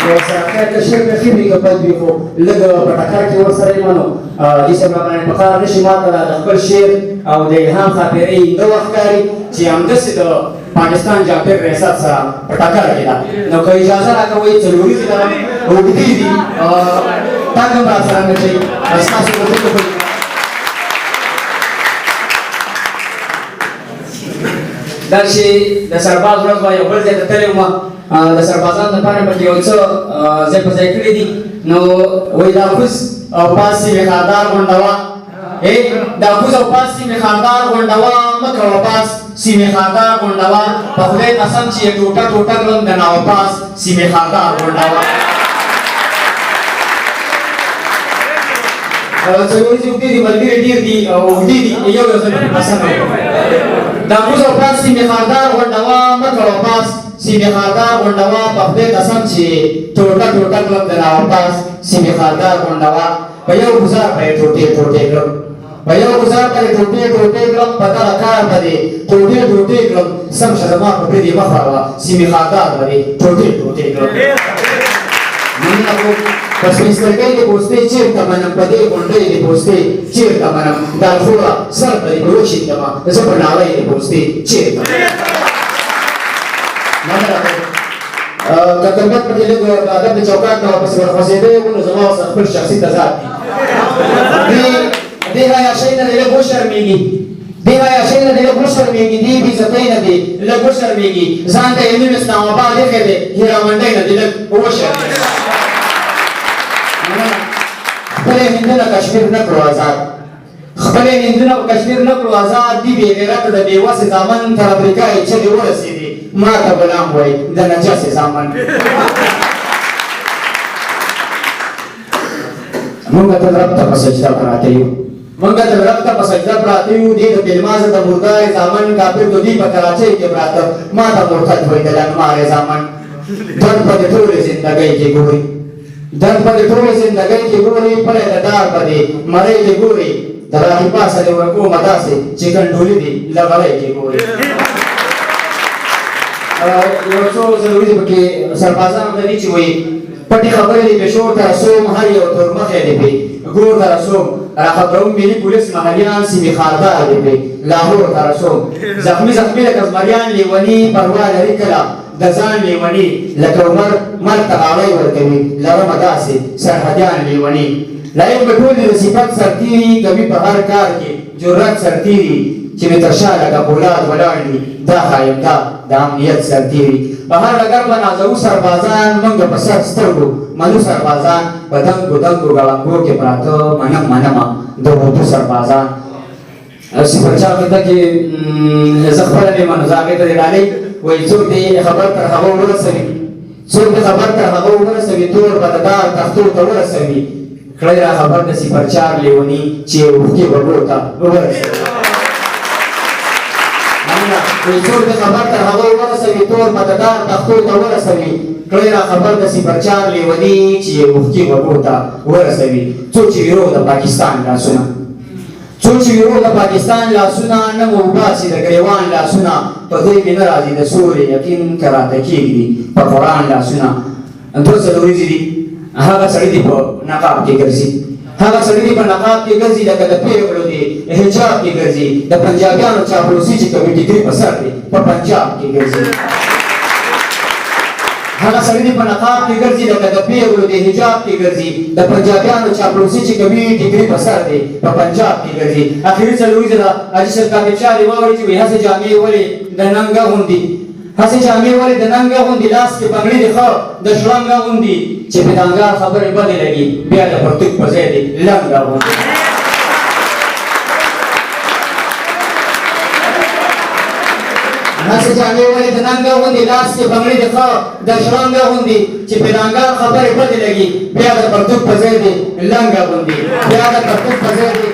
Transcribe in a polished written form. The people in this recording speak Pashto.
ورسره خیر که شعر مې ښه وي که بد وي، خو لږ په ټکر کې ورسره یم. نو حاجي صاحب راباندې په قهر نه شي، ما ته د خپل شعر او د الهام ښاپېرۍ اینده وښکاري چې همداسې د پاکستان جاپیر ریاست سره په ټکر کې ده. نو که اجازه راکوئ، څلوریزې لرم، اوږدې دي، تګ هم راسره نه شي. ستاسو په ټولو دا چې د سرباز ورځ وه، یو بل ځای ته تللی وم، د سربازانو لپاره پکې یو څه ځای په ځای کړي دي. نو وایي دا کوز او پاس سیمې خاردار غونډوه، دا کوز او پاس سیمې خاردار غونډوه، مه کوه پاس سیمې خاردار غونډوه، په خدای قسم چې یې ټوټه ټوټه کړم د ناوه پاس سیمې خاردار غونډوه. څلوريځې اوږدې دي، ملګري ډېر دي او اوږدې دي، یو یو ځل پکې پسند وکړم. دا کوز او پاس سیمې خاردار غونډوه، مه کوه پاس سیمې خاردار غونډوه، په خدای قسم چې ټوټه ټوټه کړم د ناوه پاس سیمې خاردار غونډوه، په یو ګزار به یې ټوټې ټوټې کړم، په یو ګزار به یې ټوټې ټوټې کړم، په دغه کار به دې ټوټې ټوټې کړم، سم شه زما په برید یې مه خوروه، سیمې خاردار به دې ټوټې ټوټې کړم. مننه کوم. په سپین سترګۍ دې پوستې چېرته منم، په دې غونډۍ دې پوستې چېرته منم، دالخوره سر ته دې پرې وشیندمه، زه په ناړۍ دې پوستې چېرته منم. مننه کوم. که تربت پکې لږ د ادب د چوکاټ نه ورپسې ورخوځېدی و، نو زما ورسره خپل شخصي تضاد دي. دې عیاشۍ نه دې لږ وشرمېږي، دې عیاشۍ نه دې لږ وشرمېږي، دې بېعزتۍ نه دې لږ وشرمېږي، ځان ته یې نوم اسلام اباد ایښی دی، هیرامنډۍ نه دې لږ وشرمېږي. خپلې هندونه کشمیر نه کړو ازاد، خپلې هندونه په کشمیر نه کړو ازاد، دي بې غیرته د بې وسې زامن، تر امریکا یې چغې ورسېدې، ما ته غلام وایي د نجسې زامن. مونږ تل رب ته په سجده پراته یو، مونږ تل رب ته په سجده پراته یو، دې د بېلمازه د مردارې زامن، کافر د دوی په کراچۍ کې پراته، ما ته مرتد وایي د لنګمارې زامن. درد په دې ټولې زندګۍ کې ګوري، درد په دې ټولې زندګۍ کې ګوري، پړی د ډار په دې مرۍ کې ګوري، د راهي پاسه دې ورکومه داسې چې کنډولي دې لغړۍ کې ګوري. یو څو ضروري دي پکې سربازانو ته دي چې وایي پټې خبرې دې پېښور ته رسوم، هر یو تورمخی دې پې ګور ته رسوم، راخبروم ملي پولیس محلیان سیمې خاردار دې پې لاهور ته رسوم، زخمي زخمي لکه زمریان لیوني پروا لري کله د ځان لیوني، لکه عمر مرګ ته غاړۍ ورکوي لرمه داسې سرحدیان لیوني، لایق به ټول دي د صفت سرتېري، کوي په هر کار کې جرأت سرتېري، چې مې تر شا لکه پولاد ولاړ دي، دا ښایم دا د امنیت سرتېري، په هر ډګر به نازوو سربازان، موږ په سر سترګو منو سربازان، په دنګو دنګو ګړنګو کې پراته منم منمه د اردو سربازان. سپرچا خطه کې زه خپله نه یم، نو زه هغې ته دې ډالۍ وایي څوک دې خبر تر هغه ورسوي، څوک دې خبر تر هغه ورسوي، تور به د دار تختو ته ورسوي، کړی را خبر د سپرچار لیوني چې اوښکې غوږو ته ورسوي. مننه. وایي څوک دې خبر تر هغه ورسوي، تور به د دار تختو ته ورسوي، کړی را خبر د سپرچار لیوني چې اوښکې غوږو ته ورسوي، څوک چې ویرو د پاکستان لاسونه، څوک چې ویرو د پاکستان لاسونه، نه مو وباسي د ګریوان لاسونه، په دوی مې نه راځي د سولې یقین که راته کېږدي په قرآن لاسونه. دوه څلوریځې دي، هغه سړي دي په نقاب کې ګرځي، هغه سړي دي په نقاب کې ګرځي، لکه د پېغلو دي حجاب کې ګرځي، د پنجابیانو چاپلوسي چې کوي ډګري په سر دی په پنجاب کې ګرځي، هغه سړي دي په نقاب کې ګرځي، لکه د پېغلو دي حجاب کې ګرځي، د پنجابیانو چاپلوسي چې کوي ډګري په سر دی په پنجاب کې ګرځي. اخري څلوریځه ده، حاجي صاحب کاتب شاه دې واوري چې وایي هسې جامې ولې د ننګه غوندي، هسې جامې ولې د ننګه غوندي، لاس کې بنګړي دي ښه د شړنګه غوندي، چې په دانګار خبرې بدې لګي بیا د پرتوګ په ځای دې لنګه غوندي. هسې جامې ولې د ننګه غوندي، لاس کې بنګړي دي ښه د شړنګه غوندي، چې په دانګار خبرې بدې لګي بیا د پرتوګ په ځای دې لنګه غوندي، بیا د پرتوګ په ځای دې